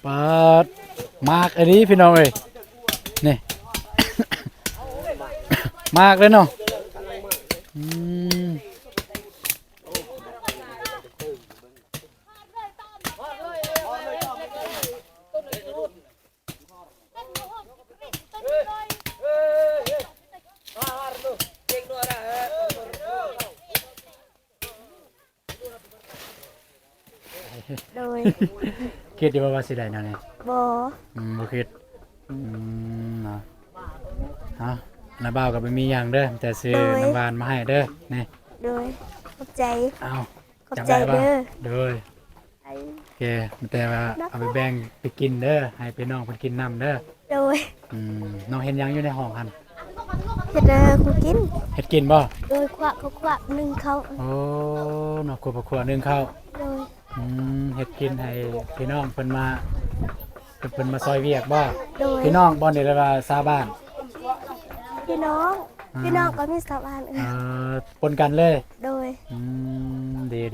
ປາດ ໝາກອີ່ຫຼີພີ່ນ້ອງເອີຍ ນີ້ ໝາກເລີຍເນາະ ອືມ. ໂດຍ ຄິດຢູ່ບໍ່ວ່າຊິໄດ້ແນວນີ້? ບໍ່ ອືມ ບໍ່ຄິດ ອືມ ເນາະ ເອົາ ນ້າບ່າວກໍບໍ່ມີຫຍັງເດີ ມີແຕ່ຊື້ ໂດຍ ນ້ຳຫວານມາໃຫ້ເດີ ນີ້ ໂດຍ ຂອບໃຈ ເອົາ ຂອບໃຈເດີ ໂດຍ ໂອເຄ ມີແຕ່ວ່າເອົາໄປແບ່ງໄປກິນເດີ ໃຫ້ພີ່ນ້ອງເພິ່ນກິນນຳເດີ ໂດຍ ອືມ ນ້ອງເຮັດຫຍັງຢູ່ໃນຫ້ອງຫັ້ນ? ເຮັດ ເອີ ຂອງກິນ ເຮັດກິນບໍ່? ໂດຍ ຂົ້ວເຂົ້າ ຂົ້ວໜຶ້ງເຂົ້າ ໂອ້ ເນາະ ຂົ້ວເຂົ້າ ໜຶ້ງເຂົ້າ ໂດຍ ອືມ ເຮັດກິນໃຫ້ພີ່ນ້ອງເພິ່ນມາ ເພິ່ນມາຊ່ອຍວຽກບໍ່? ໂດຍ ພີ່ນ້ອງບໍ່ນີ້ ຫຼືວ່າຊາວບ້ານ? ພີ່ນ້ອງ ອ່າ ພີ່ນ້ອງກໍມີຊາວບ້ານ ເອີ ປົນກັນເລີຍ ໂດຍ ອືມ ດີໆ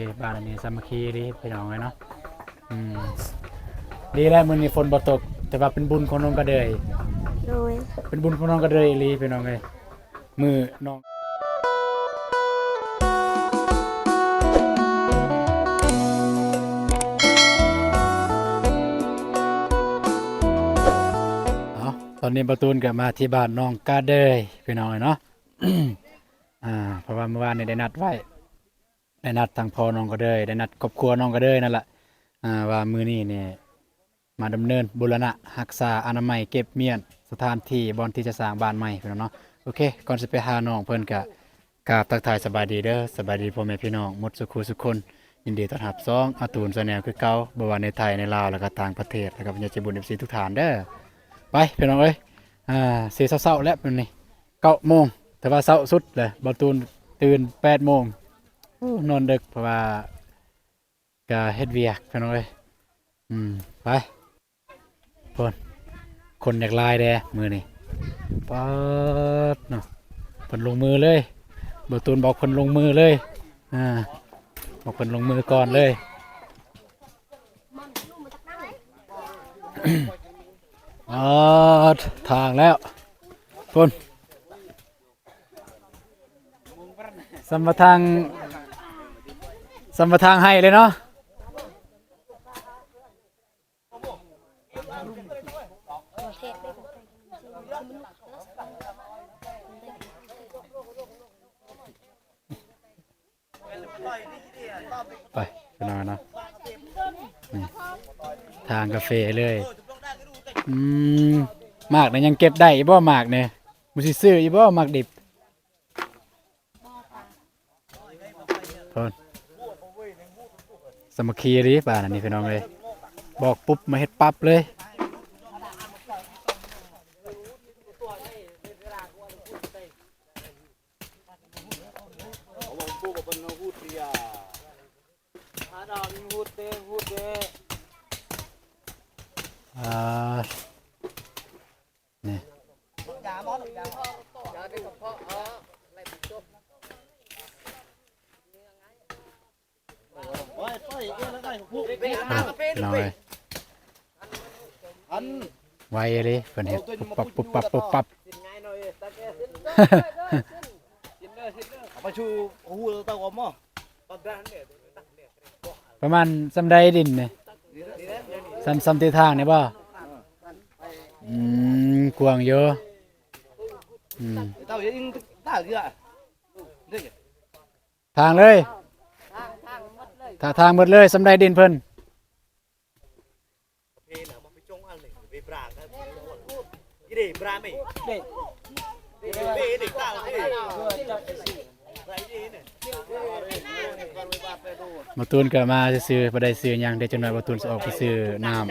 ໆໆ ບ້ານອັນນີ້ສາມັກຄີດີພີ່ນ້ອງເອີຍເນາະ ອືມ ດີແລ້ວມື້ນີ້ຝົນບໍ່ຕົກ ແຕ່ວ່າເປັນບຸນຂອງນ້ອງກະເດີຍ ໂດຍ ເປັນບຸນຂອງນ້ອງກະເດີຍອີ່ຫຼີພີ່ນ້ອງເອີຍ ມື້ນ້ອງ ເອົາ ຕອນນີ້ບ່າວຕູນກໍມາທີ່ບ້ານນ້ອງກະເດີຍພີ່ນ້ອງເອີຍເນາະ ອ່າ ເພາະວ່າມື້ວານນີ້ໄດ້ນັດໄວ້ ໄດ້ນັດທາງພໍ່ນ້ອງກະເດີຍ ໄດ້ນັດຄອບຄົວນ້ອງກະເດີຍນັ້ນລະ ອ່າ ວ່າມື້ນີ້ນີ້ມາດຳເນີນບູລະນະຮັກສາອະນາໄມ ເກັບມ້ຽນສະຖານທີ່ບ່ອນທີ່ຈະສ້າງບ້ານໃໝ່ພີ່ນ້ອງເນາະ ໂອເຄ ກ່ອນຊິໄປຫານ້ອງເພິ່ນກະ ກາບທັກທາຍສະບາຍດີເດີ ສະບາຍດີພໍ່ແມ່ພີ່ນ້ອງໝົດສູ່ຄູ່ສູ່ຄົນ ຍິນດີຕ້ອນຮັບຊ່ອງອາຕູນ Channel ຄືເກົ່າ ບໍ່ວ່າໃນໄທ ໃນລາວ ແລ້ວກໍຕ່າງປະເທດ ແລ້ວກໍບັນດາໃຈບຸນ ເອັຟຊີ ທຸກທ່ານເດີ ໄປພີ່ນ້ອງເອີຍ ອ່າ ຊິເຊົ້າໆແລ້ວມື້ນີ້ ເກົ້າໂມງ ຖືວ່າເຊົ້າສຸດແຫຼະ ບ່າວຕູນຕື່ນແປດໂມງ ໂອ້ ນອນດຶກ ເພາະວ່າ ກະເຮັດວຽກພີ່ນ້ອງເອີຍ ອືມ ໄປ ຄົນ ຄົນຢາກຫຼາຍແດ່ມື້ນີ້ ປາດເນາະ ເພິ່ນລົງມືເລີຍ ບ່າວຕູນບອກເພິ່ນລົງມືເລີຍ ອ່າ ບອກເພິ່ນລົງມືກ່ອນເລີຍ ອາ ທາງແລ້ວ ຄົນ ສຳມະທາງ ສຳມະທາງໃຫ້ເລີຍເນາະ ໄປພີ່ນ້ອງເນາະ ນີ້ ທາງກາເຟເລີຍ ອືມ ໝາກນີ້ຍັງເກັບໄດ້ອີກບໍ່? ໝາກນີ້ ມັນຊິຊື້ອີກບໍ່? ໝາກດິບ ໂພດ ສາມັກຄີອີ່ຫຼີບ້ານອັນນີ້ພີ່ນ້ອງເອີຍ ບອກປຸບມາເຮັດປັບເລີຍ ອ່າ ນີ້ ໂອ້ຍ ພີ່ນ້ອງເອີຍ ອັນ ໄວເລີຍ ເພິ່ນເຮັດປຸບປັບ ປຸບປັບ ປຸບປັບ ເອົາໄປຊູ ເອົາຫູເຕົ້າອອກມາ ປະມານສ່ຳໃດດິນນີ້ ສ່ຳ ສ່ຳທີ່ທາງນີ້ບໍ່? ອືມ ກວ້າງຢູ່ ອືມ ທາງເລີຍ ທາງ ທາງໝົດເລີຍ ຖ້າທາງໝົດເລີຍ ສ່ຳໃດດິນເພິ່ນ? ບ່າວຕູນກໍມາຊື່ໆ ບໍ່ໄດ້ຊື້ຫຍັງ ດຽວຈັກໜ້ອຍບ່າວຕູນຊິອອກໄປຊື້ນ້ຳ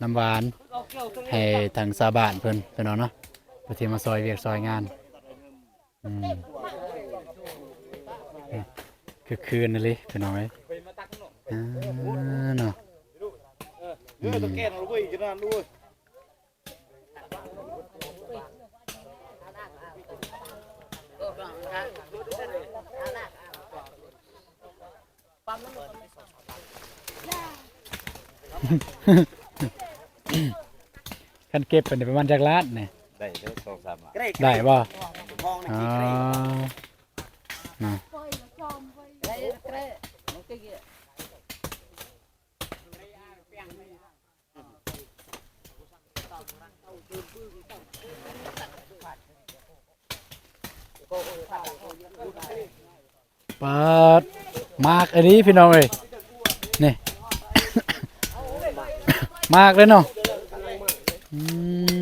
ນ້ຳຫວານ ໃຫ້ທາງຊາວບ້ານເພິ່ນ ພີ່ນ້ອງເນາະ ເພື່ອທີ່ມາຊ່ອຍວຽກຊ່ອຍງານ ອືມ ຄຶກຄື້ນອີ່ຫຼີພີ່ນ້ອງເອີຍ ອ່າ ເນາະ ອືມ ປະມານສອງສາມຫຼັງ ຄັນເກັບໄປນີ້ປະມານຈັກລ້ານນີ້? ໄດ້ເດີ ສອງສາມລ້ານ. ໄດ້ບໍ່? ຫ້ອງນີ້ ອໍ ເນາະ. ປາດ ໝາກອີ່ຫຼີພີ່ນ້ອງເອີຍ ນີ້ ໝາກເລີຍເນາະ. ອື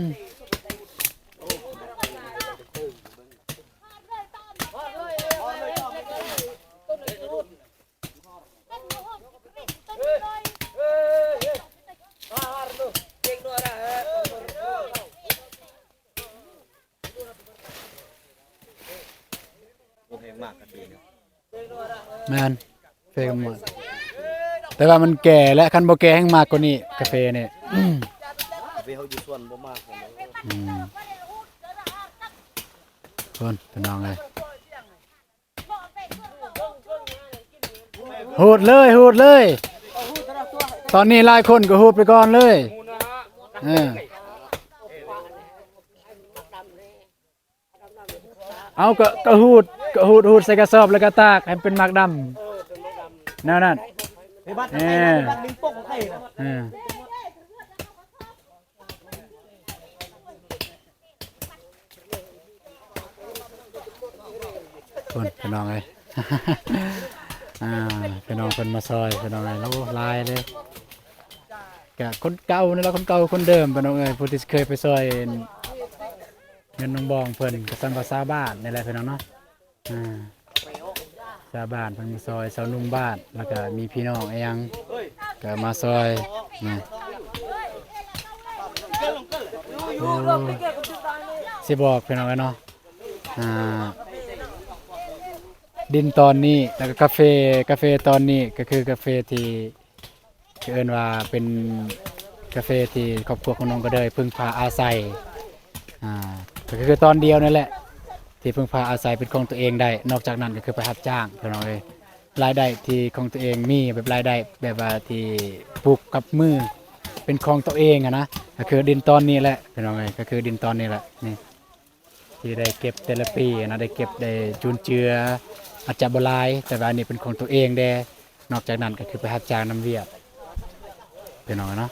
ມ ໂອ້ ແພງໝາກກະເຟນີ້ ແມ່ນ ເຟກະມວນ ແຕ່ວ່າມັນແກ່ແລ້ວ ຄັນບໍ່ແກ່ແຮ່ງໝາກກວ່ານີ້ ກາເຟນີ້. ກາເຟເຮົາຢູ່ສວນບໍ່ໝາກ. ອືມ ເພິ່ນ ພີ່ນ້ອງເອີຍ. ຫູດເລີຍ ຫູດເລີຍ ຕອນນີ້ຫຼາຍຄົນກໍຫູດໄປກ່ອນເລີຍ. ເອີ ເອົາ ກໍ ກໍຫູດ ກໍຫູດ ຫູດໃສ່ກະສອບ ແລ້ວກໍຕາກໃຫ້ມັນເປັນໝາກດຳ ແນວນັ້ນ. ເອີ ເອີ ພຸ້ນ ພີ່ນ້ອງເອີຍ ອ່າ ພີ່ນ້ອງເພິ່ນມາຊ່ອຍ ພີ່ນ້ອງເອີຍ ໂອ້ ຫຼາຍເດ້ ກະຄົນເກົ່ານີ້ລະ ຄົນເກົ່າຄົນເດີມ ພີ່ນ້ອງເອີຍ ຜູ້ທີ່ເຄີຍໄປຊ່ອຍເງິນນ້ອງບອງເພິ່ນ ກໍສ່ຳວ່າຊາວບ້ານນີ້ແຫຼະ ພີ່ນ້ອງເນາະ. ອ່າ ຊາວບ້ານເພິ່ນມາຊ່ອຍ ຊາວໜຸ່ມບ້ານ ແລ້ວກະມີພີ່ນ້ອງອີ່ຫຍັງກະມາຊ່ອຍນະ. ໂອ້ ຊິບອກພີ່ນ້ອງເອີຍເນາະ ອ່າ ດິນຕອນນີ້ ແລ້ວກະກາເຟ ກາເຟຕອນນີ້ ກະຄືກາເຟທີ່ ເອີ້ນວ່າເປັນກາເຟທີ່ຄອບຄົວຂອງນ້ອງກະເດີຍເພິ່ງພາອາໄສ ອ່າ ກໍຄືຕອນດຽວນັ້ນແຫຼະທີ່ເພິ່ງພາອາໄສເປັນຂອງຕົວເອງໄດ້ ນອກຈາກນັ້ນກໍຄືໄປຮັບຈ້າງ ພີ່ນ້ອງເອີຍ. ລາຍໄດ້ທີ່ຂອງຕົວເອງມີ ແບບລາຍໄດ້ແບບວ່າທີ່ຜູກກັບມືເປັນຂອງຕົວເອງຫັ້ນນະ ກໍຄືດິນຕອນນີ້ແຫຼະ ພີ່ນ້ອງເອີຍ ກໍຄືດິນຕອນນີ້ແຫຼະ ນີ້ ທີ່ໄດ້ເກັບແຕ່ລະປີນະ ໄດ້ເກັບໄດ້ຈຸນເຈືອ ອາດຈະບໍ່ຫຼາຍ ແຕ່ວ່າອັນນີ້ເປັນຂອງຕົວເອງແດ່ ນອກຈາກນັ້ນກໍຄືໄປຮັບຈ້າງນຳວຽກ ພີ່ນ້ອງເນາະ.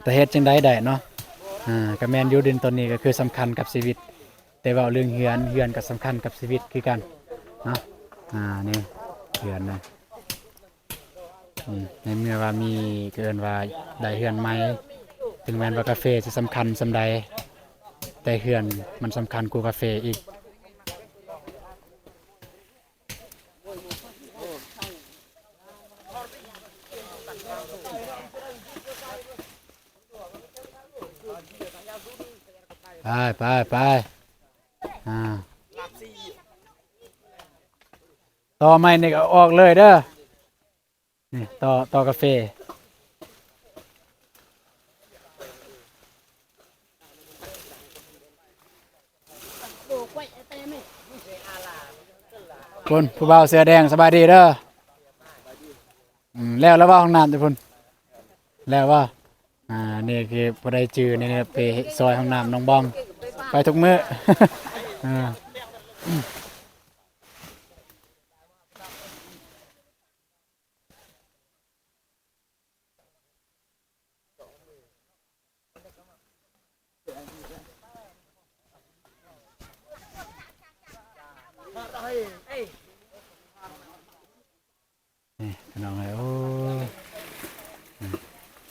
ແຕ່ເຮັດຈັ່ງໃດໄດ້ເນາະ ອ່າ ກໍແມ່ນຢູ່ ດິນຕອນນີ້ກໍຄືສຳຄັນກັບຊີວິດ ແຕ່ເວົ້າເລື່ອງເຮືອນ ເຮືອນກໍສຳຄັນກັບຊີວິດຄືກັນເນາະ. ອ່າ ນີ້ເຮືອນນະ ອືມ ໃນເມື່ອວ່າມີ ກໍເອີ້ນວ່າໄດ້ເຮືອນໃໝ່ ເຖິງແມ່ນວ່າກາເຟຊິສຳຄັນສ່ຳໃດ ແຕ່ເຮືອນມັນສຳຄັນກວ່າກາເຟອີກ. ໄປ ໄປ ໄປ ອ່າ ຕໍ່ໄມ້ນີ້ກໍເອົາອອກເລີຍເດີ. ນີ້ ຕໍ່ ຕໍ່ກາເຟ ພຸ້ນ ຜູ້ບ່າວເສື້ອແດງ ສະບາຍດີເດີ. ອືມ ແລ້ວ ແລ້ວບໍ່ ຫ້ອງນ້ຳຢູ່ພຸ້ນ ແລ້ວບໍ່? ອ່າ ນີ້ຄືຜູ້ໃດຈື່ນີ້ ໄປຊ່ອຍຫ້ອງນ້ຳນ້ອງບອງ ໄປທຸກມື້ ອ່າ. ນີ້ພີ່ນ້ອງເອີຍ ໂອ້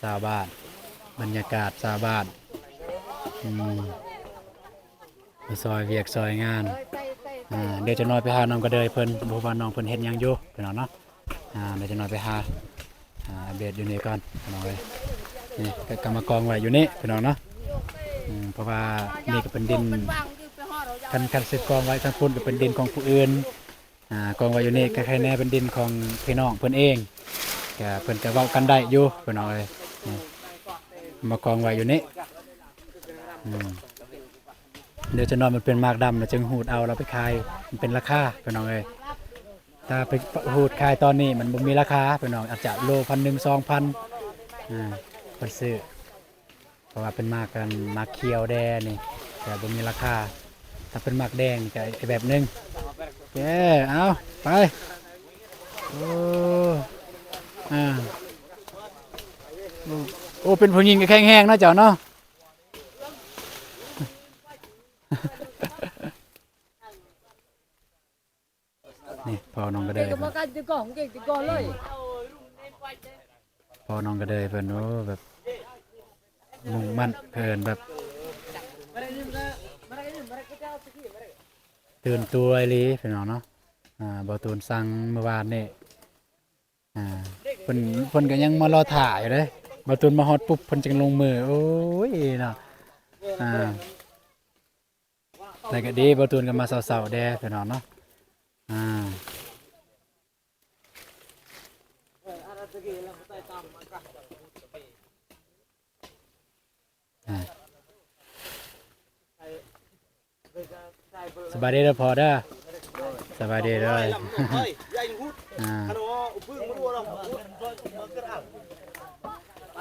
ຊາວບ້ານ ບັນຍາກາດຊາວບ້ານ ອືມ ມາຊ່ອຍວຽກຊ່ອຍງານ ອ່າ ດຽວຈັກໜ້ອຍໄປຫານ້ອງກະເດີຍເພິ່ນ ບໍ່ຮູ້ວ່ານ້ອງເພິ່ນເຮັດຫຍັງຢູ່ ພີ່ນ້ອງເນາະ ອ່າ ດຽວຈັກໜ້ອຍໄປຫາ ອ່າ ອັບເດດຢູ່ນີ້ກ່ອນ ພີ່ນ້ອງເອີຍ ນີ້ກໍ ກໍມາກອງໄວ້ຢູ່ນີ້ ພີ່ນ້ອງເນາະ ອືມ ເພາະວ່ານີ້ກໍເປັນດິນ ຄັນ ຄັນຊິກອງໄວ້ທາງພຸ້ນກໍເປັນດິນຂອງຜູ້ອື່ນ ອ່າ ກອງໄວ້ຢູ່ນີ້ ກໍໃຄແນ່ເປັນດິນຂອງພີ່ນ້ອງເພິ່ນເອງ ກໍເພິ່ນກໍເວົ້າກັນໄດ້ຢູ່ ພີ່ນ້ອງເອີຍ ນີ້ ມາກອງໄວ້ຢູ່ນີ້ ອືມ ດຽວຈັກໜ້ອຍມັນເປັນໝາກດຳ ແລ້ວຈຶ່ງຫູດເອົາ ແລ້ວໄປຂາຍ ມັນເປັນລາຄາ ພີ່ນ້ອງເອີຍ ຖ້າໄປຫູດຂາຍຕອນນີ້ ມັນບໍ່ມີລາຄາ ພີ່ນ້ອງ ອາດຈະໂລພັນໜຶ່ງ ສອງພັນ ອ່າ ເພິ່ນຊື້ ເພາະວ່າເພິ່ນມັກ ອັນ ໝາກຂຽວແດ່ນີ້ ແຕ່ບໍ່ມີລາຄາ. ຖ້າເພິ່ນມັກແດງນີ້ກະອີກແບບໜຶ່ງ. ເອີ ເອົາ ໄປ. ໂອ້ ອ່າ ໂອ້ ເປັນຜູ້ຍິງກະແຂງແຮງເນາະເຈົ້າເນາະ. ນີ້ພໍ່ນ້ອງກະເດີຍ ເອີ ພໍ່ນ້ອງກະເດີຍເພິ່ນ ໂອ້ ແບບມຸ່ງໝັ້ນ ເພິ່ນແບບຕື່ນຕົວອີ່ຫຼີພີ່ນ້ອງເນາະ. ອ່າ ບ່າວຕູນສັ່ງມື້ວານນີ້ ອ່າ ເພິ່ນ ເພິ່ນກະຍັງມາລໍຖ້າຢູ່ເດ້. ບ່າວຕູນມາຮອດປຸບເພິ່ນຈຶ່ງລົງມື. ໂອ້ຍເນາະ ອ່າ ແຕ່ກະດີ ບ່າວຕູນກະມາເຊົ້າໆແດ່ພີ່ນ້ອງເນາະ. ອ່າ ອ່າ ສະບາຍດີເດີພໍ່ເດີ. ສະບາຍດີເດີ. ອ່າ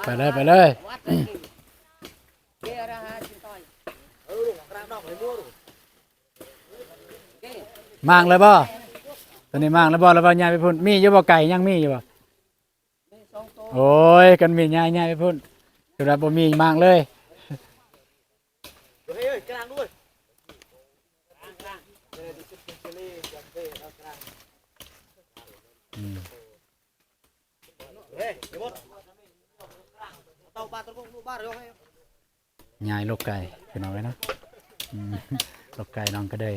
ໄປເລີຍ ໄປເລີຍ. ມ້າງແລ້ວບໍ່? ໂຕນີ້ມ້າງແລ້ວບໍ່? ຫຼືວ່າຍ້າຍໄປພຸ້ນ? ມີຢູ່ບໍ່ໄກ່? ຍັງມີຢູ່ບໍ່? ໂອ້ຍ ຄັນມີຍ້າຍ ຍ້າຍໄປພຸ້ນ. ຄືວ່າບໍ່ມີມ້າງເລີຍ. ອືມ. ຍ້າຍລົກໄກ່ພີ່ນ້ອງເອີຍເນາະ. ອືມ ລົກໄກ່ນ້ອງກະເດີຍ.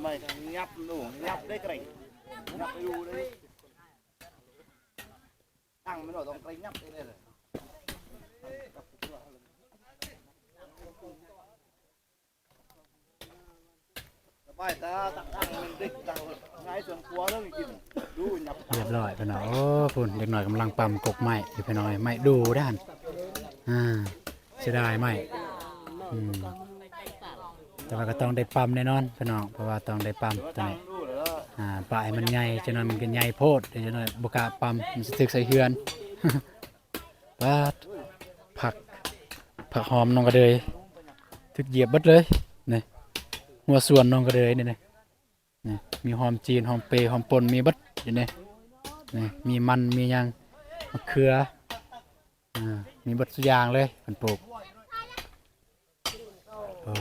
ໃໝ່ໆ ຫຍັບດູ ຫຍັບໄດ້ເກຣັງ ຫຍັບຢູ່ເດ້. ຕັ້ງແມ່ນບໍ່ ຕ້ອງໄປຫຍັບເອງເລີຍ. ສະບາຍຕາ ຕັ້ງ ຕັ້ງເດັກ ຕັ້ງງ່າຍສ່ວນຄົວເລີຍກິນ ດູຫຍັບ ຮຽບຮ້ອຍພີ່ນ້ອງ. ໂອ້ ພຸ້ນ ເດັກນ້ອຍກຳລັງປ້ຳກົກໄມ້ຢູ່ພີ່ນ້ອງເອີຍ. ໄມ້ດູເດ້ຫັ້ນ ອ່າ ເສຍດາຍໄມ້. ອືມ ແຕ່ວ່າກະຕ້ອງໄດ້ປ້ຳແນ່ນອນພີ່ນ້ອງ ເພາະວ່າຕ້ອງໄດ້ປ້ຳໂຕນີ້ ອ່າ ປະໃຫ້ມັນໃຫຍ່ ຈັກໜ້ອຍມັນກະໃຫຍ່ໂພດ ຈັກໜ້ອຍບໍ່ກ້າປ້ຳ ມັນຊິຖືກໃສ່ເຮືອນ. ປາດ ຜັກ ຜັກຫອມນ້ອງກະເດີຍ ຖືກຢຽບເບິດເລີຍນີ້. ຫົວສວນນ້ອງກະເດີຍນີ້ ນີ້ ມີຫອມຈີນ ຫອມເປ ຫອມປົ່ນ ມີເບິດຢູ່ນີ້. ນີ້ ມີມັນ ມີຫຍັງ ມະເຂືອ ອ່າ ມີເບິດສູ່ຢ່າງເລີຍ ເພິ່ນປູກ. ເອີ ອ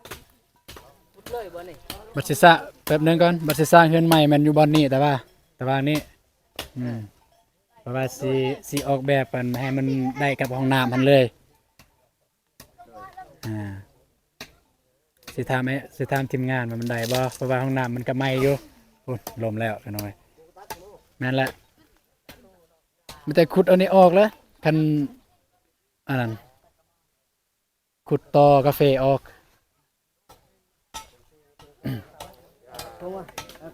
ືມ ບັດຊິສະ ແປັບໜຶ່ງກ່ອນ ບັດຊິສ້າງເຮືອນໃໝ່ແມ່ນຢູ່ບ່ອນນີ້ ຕາວ່າ ຕາວ່ານີ້ ອືມ ເພາະວ່າຊິ ຊິອອກແບບ ອັນ ໃຫ້ມັນໄດ້ກັບຫ້ອງນ້ຳຫັ້ນເລີຍ. ອ່າ ຊິຖາມ ຊິຖາມທີມງານວ່າມັນໄດ້ບໍ່ ເພາະວ່າຫ້ອງນ້ຳມັນກະໃໝ່ຢູ່. ພຸ້ນ ລົມແລ້ວພີ່ນ້ອງເອີຍ. ແມ່ນແຫຼະ ມີແຕ່ຂຸດເອົານີ້ອອກແຫຼະ ຄັນ ອັນນັ້ນ ຂຸດຕໍກາເຟອອກ.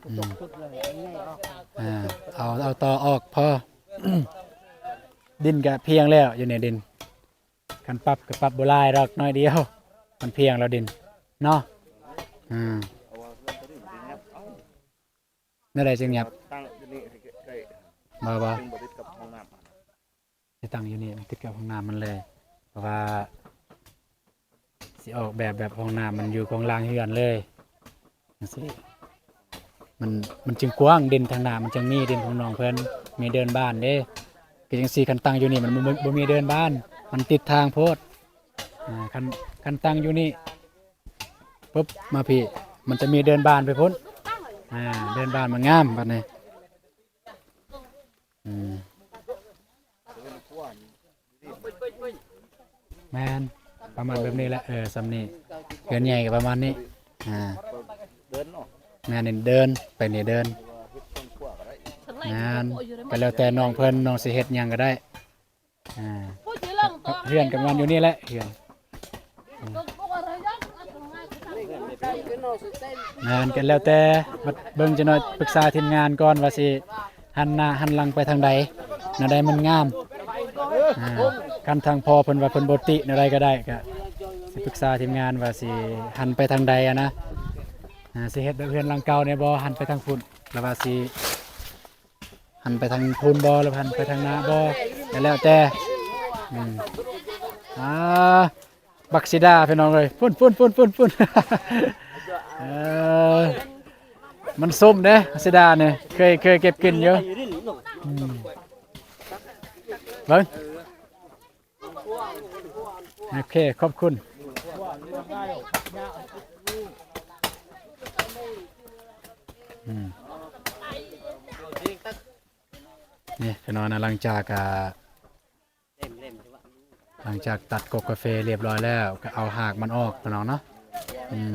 ອືມ ອ່າ ເອົາ ເອົາຕໍອອກພໍ. ດິນກະພຽງແລ້ວ ຢູ່ໃນດິນ ຄັນປັບກະປັບບໍ່ຫຼາຍດອກ ໜ້ອຍດຽວ ມັນພຽງແລ້ວດິນເນາະ. ອ່າ ແນວໃດຈຶ່ງຫຍັບ? ຕັ້ງຢູ່ນີ້ໃຫ້ໄດ້ ບໍ່ ບໍ່ ຈຶ່ງບໍ່ຕິດກັບຫ້ອງນ້ຳ. ຊິຕັ້ງຢູ່ນີ້ ມັນຕິດກັບຫ້ອງນ້ຳມັນເລີຍ ເພາະວ່າຊິອອກແບບ ແບບຫ້ອງນ້ຳມັນຢູ່ຂ້າງຫຼັງເຮືອນເລີຍ ຈັ່ງຊີ້ ມັນ ມັນຈຶ່ງກວ້າງ ດິນທາງໜ້າມັນຈຶ່ງມີ ດິນຂອງນ້ອງເພິ່ນ ມີເດີ່ນບ້ານເດ້. ຄືຈັ່ງຊີ້ ຄັນຕັ້ງຢູ່ນີ້ມັນບໍ່ ບໍ່ມີເດີ່ນບ້ານ ມັນຕິດທາງໂພດ. ອ່າ ຄັນ ຄັນຕັ້ງຢູ່ນີ້ປຶບ ມາພີ້ ມັນຈະມີເດີ່ນບ້ານໄປພຸ້ນ. ອ່າ ເດີ່ນບ້ານມັນງາມບັດນີ້. ອືມ ແມ່ນ ປະມານແບບນີ້ແຫຼະ. ເອີ ສ່ຳນີ້ ເຮືອນໃຫຍ່ກໍປະມານນີ້. ອ່າ ເດີ່ນເນາະ ແມ່ນ ເດີ່ນໄປນີ້ ເດີ່ນ ແມ່ນ ກໍແລ້ວແຕ່ນ້ອງເພິ່ນ ນ້ອງຊິເຮັດຫຍັງກໍໄດ້. ອ່າ ເຮືອນກໍນອນຢູ່ນີ້ແຫຼະ ເຮືອນ. ງານກໍແລ້ວແຕ່ ບັດເບິ່ງຈັກໜ້ອຍ ປຶກສາທີມງານກ່ອນວ່າຊິຫັນໜ້າຫັນຫຼັງໄປທາງໃດ ແນວໃດມັນງາມ. ອ່າ ຄັນທາງພໍ່ເພິ່ນວ່າເພິ່ນບໍ່ຕິແນວໃດກໍໄດ້ ກໍຊິປຶກສາທີມງານວ່າຊິຫັນໄປທາງໃດຫັ້ນນະ. ອ່າ ຊິເຮັດແບບເຮືອນຫຼັງເກົ່າແດ່ບໍ່ ຫັນໄປທາງພຸ້ນ ຫຼືວ່າຊິ ຫັນໄປທາງພຸ້ນບໍ່ ຫຼືຫັນໄປທາງໜ້າບໍ່ ກໍແລ້ວແຕ່. ອືມ ອ່າ ບັກສີດາ ພີ່ນ້ອງເອີຍ ພຸ້ນໆໆໆ. ເອີ ມັນສົ້ມເດ້ ບັກສີດານີ້ ເຄີຍ ເຄີຍເກັບກິນຢູ່. ອືມ ເບິ່ງ ໂອເຄ ຂອບຄຸນ. ອືມ ນີ້ພີ່ນ້ອງນະ ຫຼັງຈາກ ອ່າ ຫຼັງຈາກຕັດກົກກາເຟລຽບຮ້ອຍແລ້ວ ກໍເອົາຮາກມັນອອກພີ່ນ້ອງເນາະ. ອືມ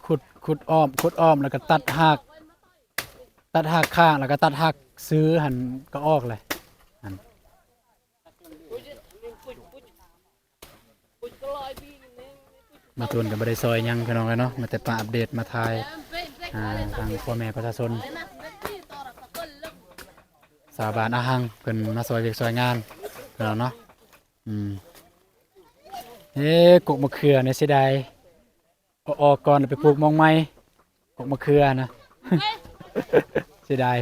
ຂຸດ ຂຸດອ້ອມ ຂຸດອ້ອມ ແລ້ວກໍຕັດຮາກ ຕັດຮາກຂ້າງ ແລ້ວກໍຕັດຮາກຊື່ຫັ້ນກໍອອກເລີຍຫັ້ນ. ບ່າວຕູນກໍບໍ່ໄດ້ຊ່ອຍຫຍັງພີ່ນ້ອງເອີຍເນາະ ມາແຕ່ມາອັບເດດ ມາຖ່າຍ ອ່າ ທາງພໍ່ແມ່ປະຊາຊົນ ຊາວບ້ານອາຫັງ ເພິ່ນມາຊ່ອຍວຽກຊ່ອຍງານພີ່ນ້ອງເນາະ. ອືມ ເອີ ກົກມະເຂືອນີ້ເສຍດາຍ ເອົາອອກກ່ອນແລ້ວໄປປູກໝ່ອງໃໝ່ ກົກມະເຂືອນະ ເສຍດາຍ.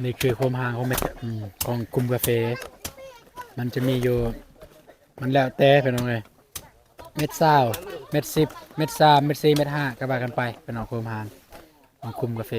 ນີ້ຄືຄວາມຫ່າງຂອງເມັດ ອືມ ຂອງກຸ່ມກາເຟ ມັນຈະມີຢູ່ ມັນແລ້ວແຕ່ພີ່ນ້ອງເອີຍ ເມັດຊາວ ເມັດສິບ ເມັດຊາມ ເມັດສີ່ ເມັດຫ້າ ກໍວ່າກັນໄປພີ່ນ້ອງ ຄວາມຫ່າງຂອງກຸ່ມກາເຟ.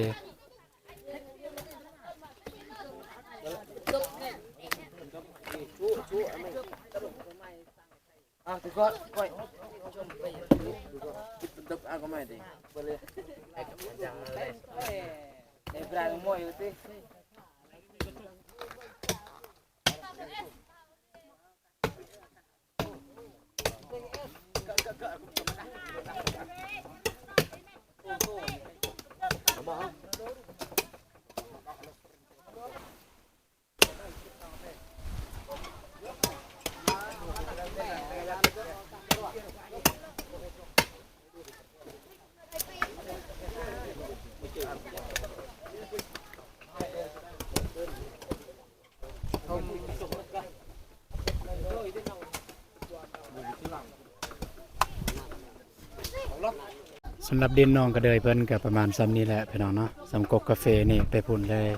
ສຳລັບດິນນ້ອງກະເດີຍເພິ່ນກະປະມານຊ່ຳນີ້ແຫຼະພີ່ນ້ອງເນາະ ຊ່ຳກົກກາເຟນີ້ໄປພຸ້ນເລີຍ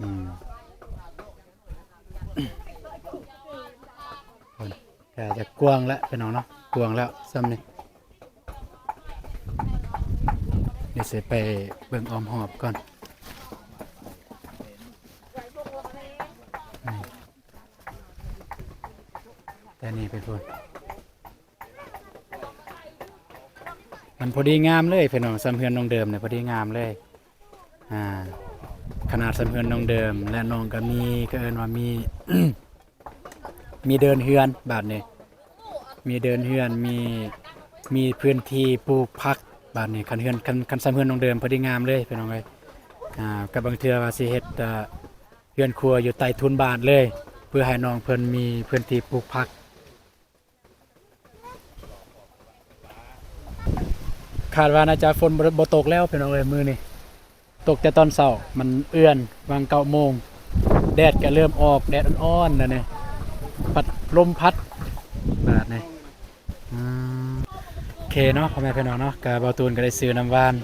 ອືມ ກະຈະກວ້າງແລ້ວພີ່ນ້ອງເນາະ ກວ້າງແລ້ວຊ່ຳນີ້ ດຽວຊິໄປເບິ່ງອ້ອມຮອບກ່ອນ ນີ້ ແຕ່ນີ້ໄປພຸ້ນ ມັນພໍດີງາມເລີຍພີ່ນ້ອງ ຊ່ຳເຮືອນນ້ອງເດີມນີ້ພໍດີງາມເລີຍ ອາ ຂະໜາດຊ່ຳເຮືອນນ້ອງເດີມ ແລະ ນ້ອງກະມີ ກະເອີ້ນວ່າມີ ມີເດີ່ນເຮືອນບາດນີ້ ມີເດີ່ນເຮືອນ ມີ ມີພື້ນທີ່ປູກຜັກບາດນີ້ ຄັນເຮືອນ ຄັນ ຄັນຊ່ຳເຮືອນນ້ອງເດີມພໍດີງາມເລີຍພີ່ນ້ອງເອີຍ ອາ ກະບາງເທື່ອວ່າຊິເຮັດ ເອີ ເຮືອນຄົວຢູ່ໃຕ້ທຸນບ້ານເລີຍ ເພື່ອໃຫ້ນ້ອງເພິ່ນມີພື້ນທີ່ປູກຜັກ. ຄາດວ່າໜ້າຈະຝົນບໍ່ ບໍ່ຕົກແລ້ວພີ່ນ້ອງເອີຍ ມື້ນີ້ຕົກແຕ່ຕອນເຊົ້າ ມັນເອື້ອນຫວ່າງເກົ້າໂມງ ແດດກະເລີ່ມອອກ ແດດອ່ອນໆ ແລ້ວນີ້ ພັດ ລົມພັດບາດນີ້ ອືມ ໂອເຄເນາະ ພໍ່ແມ່ພີ່ນ້ອງເນາະ ກະບ່າວຕູນກະໄດ້ຊື້ນ້ຳຫວານ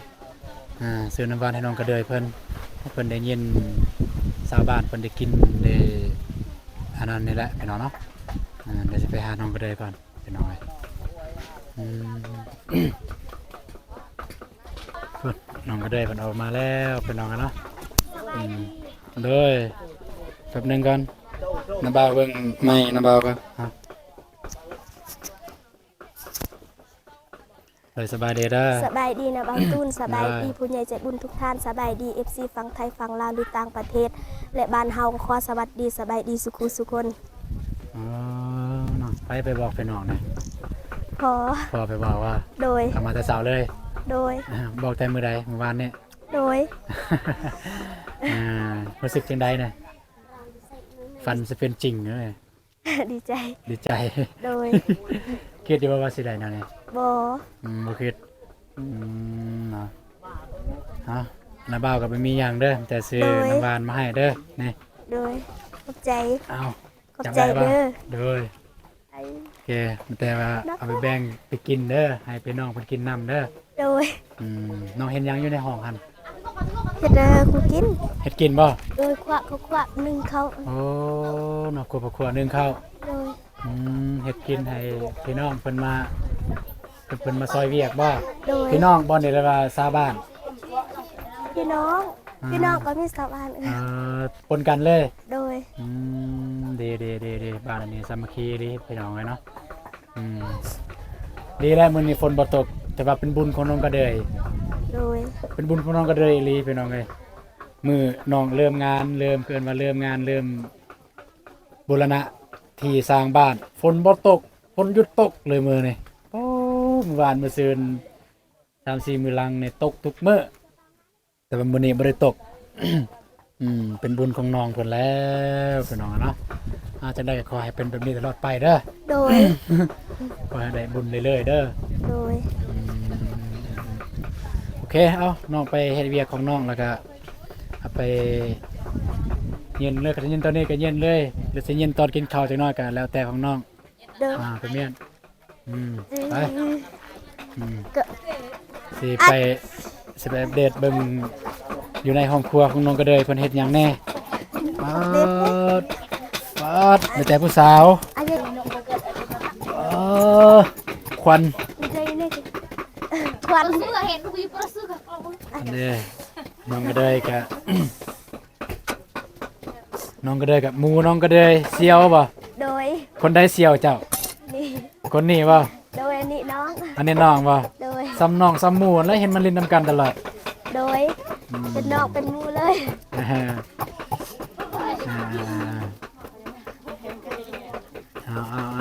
ອ່າ ຊື້ນ້ຳຫວານໃຫ້ນ້ອງກະເດີຍເພິ່ນ ໃຫ້ເພິ່ນໄດ້ຍິນ ຊາວບ້ານເພິ່ນໄດ້ກິນ ໄດ້ອັນນັ້ນນີ້ແຫຼະພີ່ນ້ອງເນາະ ອ່າ ດຽວຊິໄປຫານ້ອງກະເດີຍກ່ອນພີ່ນ້ອງເອີຍ ອືມ ພຸ້ນ ນ້ອງກະເດີຍເພິ່ນອອກມາແລ້ວພີ່ນ້ອງເນາະ ອືມ ໂດຍ ແປັບໜຶ່ງກ່ອນ ນ້າບ່າວເບິ່ງໄມ ນ້າບ່າວກ່ອນ ເອີ ສະບາຍດີເດີ ສະບາຍດີນະບ່າວຕູນ ສະບາຍດີ ໂດຍ ຜູ້ໃຫຍ່ໃຈບຸນທຸກທ່ານ ສະບາຍດີ ເອັຟຊີ ຝັ່ງໄທ ຝັ່ງລາວ ຫຼືຕ່າງປະເທດ ແລະ ບ້ານເຮົາ ຂໍສະຫວັດດີ ສະບາຍດີສຸຂູສຸຄົນ ອໍ ເນາະ ໃຜໄປບອກພີ່ນ້ອງນະ ພໍ່ ພໍ່ໄປບອກວ່າ ໂດຍ ເຂົ້າມາແຕ່ເຊົ້າເລີຍ ໂດຍ ບອກແຕ່ມື້ໃດ ມື້ວານນີ້ ໂດຍ ອ່າ ຮູ້ສຶກຈັ່ງໃດນະ ຝັນຊິເປັນຈິງເດີ. ດີໃຈ ດີໃຈ ໂດຍ ຄິດຢູ່ບໍ່ວ່າຊິໄດ້ແນວນີ້ ບໍ່ ອືມ ບໍ່ຄິດ ອືມ ເນາະ ເອົາ ນ້າບ່າວກະບໍ່ມີຫຍັງເດີ ແຕ່ຊື້ ໂດຍ ນ້ຳຫວານມາໃຫ້ເດີ ນີ້ ໂດຍ ຂອບໃຈ ເອົາ ຂອບໃຈເດີ ໂດຍ ໂອເຄ ແຕ່ວ່າເອົາໄປແບ່ງໄປກິນເດີ ໃຫ້ພີ່ນ້ອງເພິ່ນກິນນຳເດີ ໂດຍ ອືມ ນ້ອງເຮັດຫຍັງຢູ່ໃນຫ້ອງຫັ້ນ ເຮັດ ເອີ ຂອງກິນ ເຮັດກິນບໍ່ ໂດຍ ຄວກເຂົ້າຄວກໜຶ້ງເຂົ້າ ໂອ້ ເນາະ ຄວກເຂົ້າຄວກໜຶ້ງເຂົ້າ ໂດຍ ອືມ ເຮັດກິນໃຫ້ພີ່ນ້ອງເພິ່ນມາ ເພິ່ນ ເພິ່ນມາຊ່ອຍວຽກບໍ່ ໂດຍ ພີ່ນ້ອງບໍ່ ຫຼືວ່າຊາວບ້ານ ພີ່ນ້ອງ ອ່າ ພີ່ນ້ອງກໍມີຊາວບ້ານ ເອີ ປົນກັນເລີຍ ໂດຍ ອືມ ດີໆໆໆ ບ້ານອັນນີ້ສາມັກຄີອີ່ຫຼີພີ່ນ້ອງເອີຍເນາະ ອືມ ດີແລ້ວມື້ນີ້ຝົນບໍ່ຕົກ ແຕ່ວ່າເປັນບຸນຂອງນ້ອງກະເດີຍ ໂດຍ ເປັນບຸນຂອງນ້ອງກະເດີຍອີ່ຫຼີພີ່ນ້ອງເອີຍ ມື້ນ້ອງເລີ່ມງານ ເລີ່ມ ເອີ້ນວ່າເລີ່ມງານ ເລີ່ມບູລະນະທີ່ສ້າງບ້ານ ຝົນບໍ່ຕົກ ຝົນຢຸດຕົກເລີຍມື້ນີ້ ໂອ້ ມື້ວານມື້ຊືນ ສາມສີ່ມື້ຫຼັງນີ້ຕົກທຸກມື້ ແຕ່ວ່າມື້ນີ້ບໍ່ໄດ້ຕົກ ອືມ ເປັນບຸນຂອງນ້ອງເພິ່ນແລ້ວພີ່ນ້ອງເນາະ ອາ ຈັ່ງໃດກໍຂໍໃຫ້ເປັນແບບນີ້ຕະຫຼອດໄປເດີ ໂດຍ ຂໍໃຫ້ໄດ້ບຸນເລື້ອຍໆເດີ ໂດຍ ອືມ ໂອເຄ ເອົາ ນ້ອງໄປເຮັດວຽກຂອງນ້ອງ ແລ້ວກໍເອົາໄປເຢັນເລີຍ ຄັນຊິເຢັນຕອນນີ້ກໍເຢັນເລີຍ ຫຼືຊິເຢັນຕອນກິນເຂົ້າຈັກໜ້ອຍກໍແລ້ວແຕ່ຂອງນ້ອງ ໂດຍ ອ່າ ໄປມ້ຽນ ອືມ ອືມ ໄປ ອືມ ກະ ຊິໄປ ອັດ ຊິໄປອັບເດດເບິ່ງ ຢູ່ໃນຫ້ອງຄົວຂອງນ້ອງກະເດີຍ ເພິ່ນເຮັດຫຍັງແດ່? ປາດ ປາດ ມີແຕ່ຜູ້ສາວ. ເອີ ຄວັນ ຄວັນ ອັນເດ້ ນ້ອງກະເດີຍກະ ນ້ອງກະເດີຍກັບໝູ່ນ້ອງກະເດີຍສ່ຽວບໍ່? ໂດຍ. ຄົນໃດສ່ຽວເຈົ້າ? ນີ້. ຄົນນີ້ບໍ່? ໂດຍ. ອັນນີ້ນ້ອງ. ອັນນີ້ນ້ອງບໍ່? ໂດຍ. ສ່ຳນ້ອງສ່ຳໝູ່ຫັ້ນແຫຼະ ເຫັນມາຫຼິ້ນນຳກັນຕະຫຼອດ. ໂດຍ. ອືມ ເປັນນ້ອງເປັນໝູ່ເລີຍ. ອ່າ ເອົ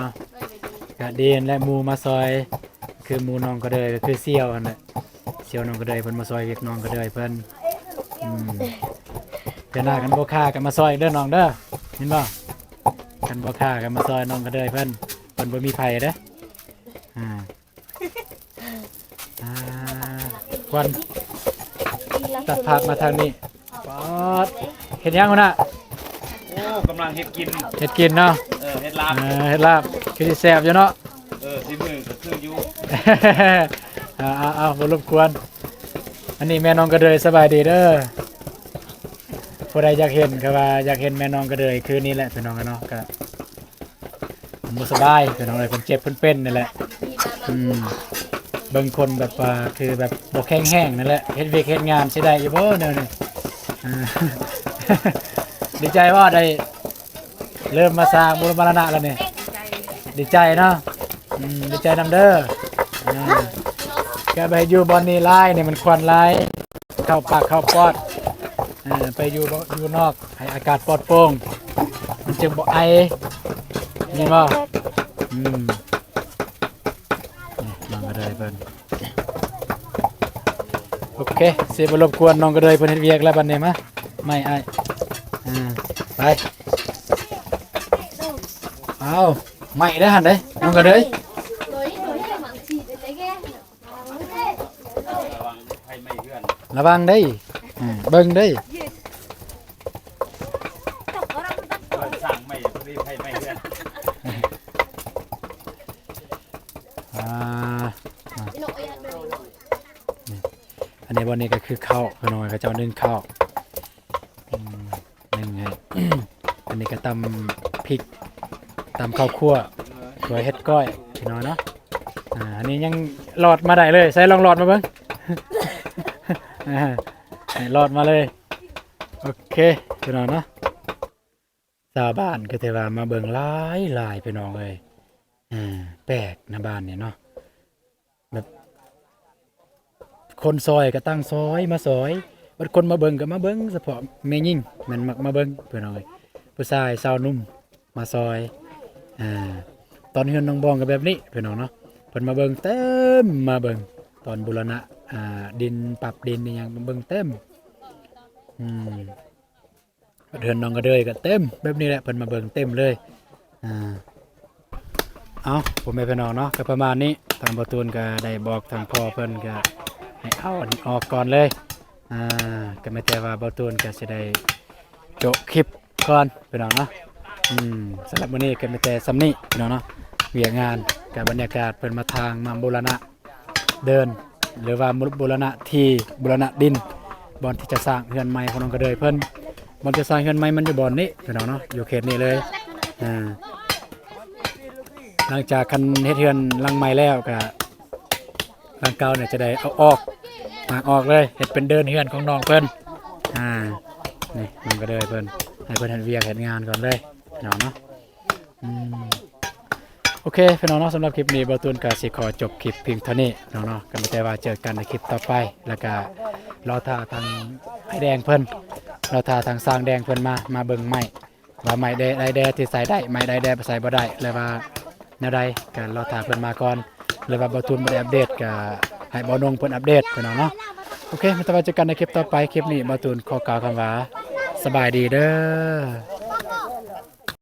າໆໆ ກະດີຫັ້ນແຫຼະ ໝູ່ມາຊ່ອຍ ຄືໝູ່ນ້ອງກະເດີຍ ກະຄືສ່ຽວຫັ້ນແຫຼະ. ສ່ຽວນ້ອງກະເດີຍເພິ່ນມາຊ່ອຍວຽກນ້ອງກະເດີຍເພິ່ນ. ອືມ ເທື່ອໜ້າຄັນບໍ່ຄ່າກະມາຊ່ອຍເດີນ້ອງເດີ ເຫັນບໍ່? ຄັນບໍ່ຄ່າກະມາຊ່ອຍນ້ອງກະເດີຍເພິ່ນ ເພິ່ນບໍ່ມີໃຜເດ້. ອ່າ ອ່າ ຄວັນ ຕັດພາບມາທາງນີ້. ປາດ ເຮັດຫຍັງຫັ້ນນະ? ໂອ້ ກຳລັງເຮັດກິນ. ເຮັດກິນເນາະ. ເອີ ເຮັດລາບ. ເອີ ເຮັດລາບ ຄືຊິແຊບຢູ່ເນາະ. ເອີ ສີມືກະຄືຢູ່. ເອົາໆໆ ບໍ່ລົບກວນ. ອັນນີ້ແມ່ນ້ອງກະເດີຍ ສະບາຍດີເດີ. ຜູ້ໃດຢາກເຫັນ ກະວ່າຢາກເຫັນແມ່ນ້ອງກະເດີຍຄືນີ້ແຫຼະ ພີ່ນ້ອງເນາະ. ກະ ບໍ່ສະບາຍ ພີ່ນ້ອງເອີຍ ເພິ່ນເຈັບເພິ່ນເປັນນີ້ແຫຼະ. ອືມ ເບິ່ງຄົນແບບວ່າ ຄືແບບບໍ່ແຂງແຮງນີ້ແຫຼະ ເຮັດວຽກເຮັດງານຊິໄດ້ຢູ່ບໍ່ແນວນີ້? ເອີ ດີໃຈບໍ່ ໄດ້ເລີ່ມມາສ້າງບຸນມາລະນະແລ້ວນີ້? ດີໃຈເນາະ. ອືມ ດີໃຈນຳເດີ. ເອີ ກະໄປຢູ່ບ່ອນນີ້ຫຼາຍນີ້ ມັນຄວັນຫຼາຍ ເຂົ້າປາກເຂົ້າປອດ. ເອີ ໄປຢູ່ ຢູ່ນອກ ໃຫ້ອາກາດປອດໂປ່ງ ມັນຈຶ່ງບໍ່ໄອ ແມ່ນບໍ່? ອືມ ນີ້ນ້ອງກະເດີຍເພິ່ນ. ໂອເຄ ຊິບໍ່ລົບກວນນ້ອງກະເດີຍເພິ່ນເຮັດວຽກແລ້ວບັດນີ້. ມາ ໄມ້ອ້າຍ ອ່າ ໄປ. ເອົາ ໄມ້ເດີຫັ້ນເດີ ນ້ອງກະເດີຍ. ລະວັງໄຟໄໝ້ເຮືອນ ລະວັງເດີ້. ເບິ່ງເດີ້ ເພິ່ນສ້າງໃໝ່ ພໍດີໄຟໄໝ້ເຮືອນ. ອ່າ ອັນນີ້ ບ່ອນນີ້ກະຄືເຂົ້າ ພີ່ນ້ອງ ເຂົາເຈົ້າໜຶ້ງເຂົ້າ. ອືມ ໜຶ້ງໃຫ້ ອັນນີ້ກະຕຳພິກ ຕຳເຂົ້າຂົ້ວ ເພື່ອເຮັດກ້ອຍ ພີ່ນ້ອງເນາະ. ອ່າ ອັນນີ້ຍັງລອດມາໄດ້ເລີຍ ໃສ່ລອງລອດມາເບິ່ງ. ອ່າ ໃຫ້ລອດມາເລີຍ. ໂອເຄ ພີ່ນ້ອງເນາະ ຊາວບ້ານກະຖືວ່າມາເບິ່ງຫຼາຍໆ ພີ່ນ້ອງເອີຍ. ອ່າ ແປກນະບ້ານນີ້ເນາະ ແບບຄົນຊອຍກະຕ່າງຊອຍມາຊອຍ ບັດຄົນມາເບິ່ງກະມາເບິ່ງສະເພາະແມ່ຍິງ ແມ່ນມັກມາເບິ່ງ ພີ່ນ້ອງເອີຍ. ຜູ້ຊາຍຊາວໜຸ່ມມາຊອຍ. ອ່າ ຕອນເຮືອນນ້ອງບອງກະແບບນີ້ ພີ່ນ້ອງເນາະ ເພິ່ນມາເບິ່ງເຕັມ ມາເບິ່ງຕອນບູລະນະ ອ່າ ດິນ ປັບດິນອີ່ຫຍັງ ມາເບິ່ງເຕັມ. ອືມ ເຮືອນນ້ອງກະເດີຍກະເຕັມແບບນີ້ແຫຼະ ເພິ່ນມາເບິ່ງເຕັມເລີຍ. ອ່າ ເອົາ ພໍ່ແມ່ພີ່ນ້ອງເນາະ ກະປະມານນີ້ ທາງບ່າວຕູນກະໄດ້ບອກທາງພໍ່ເພິ່ນກະໃຫ້ເອົາອັນນີ້ອອກກ່ອນເລີຍ. ອ່າ ກະມີແຕ່ວ່າບ່າວຕູນກະຊິໄດ້ໂຈະຄລິບກ່ອນ ພີ່ນ້ອງເນາະ. ອືມ ສຳລັບມື້ນີ້ກະມີແຕ່ສ່ຳນີ້ ພີ່ນ້ອງເນາະ ວຽກງານ ກະບັນຍາກາດເພິ່ນມາທາງມາບູລະນະ ເດີ່ນ ຫຼືວ່າບູລະນະທີ່ ບູລະນະດິນ ບ່ອນທີ່ຈະສ້າງເຮືອນໃໝ່ຂອງນ້ອງກະເດີຍເພິ່ນ. ບ່ອນຈະສ້າງເຮືອນໃໝ່ມັນຢູ່ບ່ອນນີ້ ພີ່ນ້ອງເນາະ ຢູ່ເຂດນີ້ເລີຍ. ອ່າ ຫຼັງຈາກຄັນເຮັດເຮືອນຫຼັງໃໝ່ແລ້ວກະ ຫຼັງເກົ່ານີ້ຈະໄດ້ເອົາອອກ ມ້າງອອກເລີຍ ເຮັດເປັນເດີ່ນເຮືອນຂອງນ້ອງເພິ່ນ. ອ່າ ນີ້ ນ້ອງກະເດີຍເພິ່ນ ໃຫ້ເພິ່ນເຮັດວຽກເຮັດງານກ່ອນເລີຍ ພີ່ນ້ອງເນາະ. ອືມ ໂອເຄ ພີ່ນ້ອງເນາະ ສຳລັບຄລິບນີ້ ບ່າວຕູນກະຊິຂໍຈົບຄລິບພຽງເທົ່ານີ້ເນາະ ກະມີແຕ່ວ່າເຈີກັນໃນຄລິບຕໍ່ໄປ ແລ້ວກະລໍຖ້າທາງອ້າຍແດງເພິ່ນ ລໍຖ້າທາງຊ່າງແດງເພິ່ນມາ ມາເບິ່ງໄມ້ ວ່າໄມ້ໃດແດ່ທີ່ໃສ່ໄດ້ ໄມ້ໃດແດ່ໃສ່ບໍ່ໄດ້ ຫຼືວ່າແນວໃດ ກະລໍຖ້າເພິ່ນມາກ່ອນ ຫຼືວ່າບ່າວຕູນບໍ່ໄດ້ອັບເດດ ກະໃຫ້ບ່າວນົງເພິ່ນອັບເດດ ພີ່ນ້ອງເນາະ. ໂອເຄ ມີແຕ່ວ່າເຈີກັນໃນຄລິບຕໍ່ໄປ ຄລິບນີ້ບ່າວຕູນຂໍກ່າວຄຳວ່າ ສະບາຍດີເດີ້.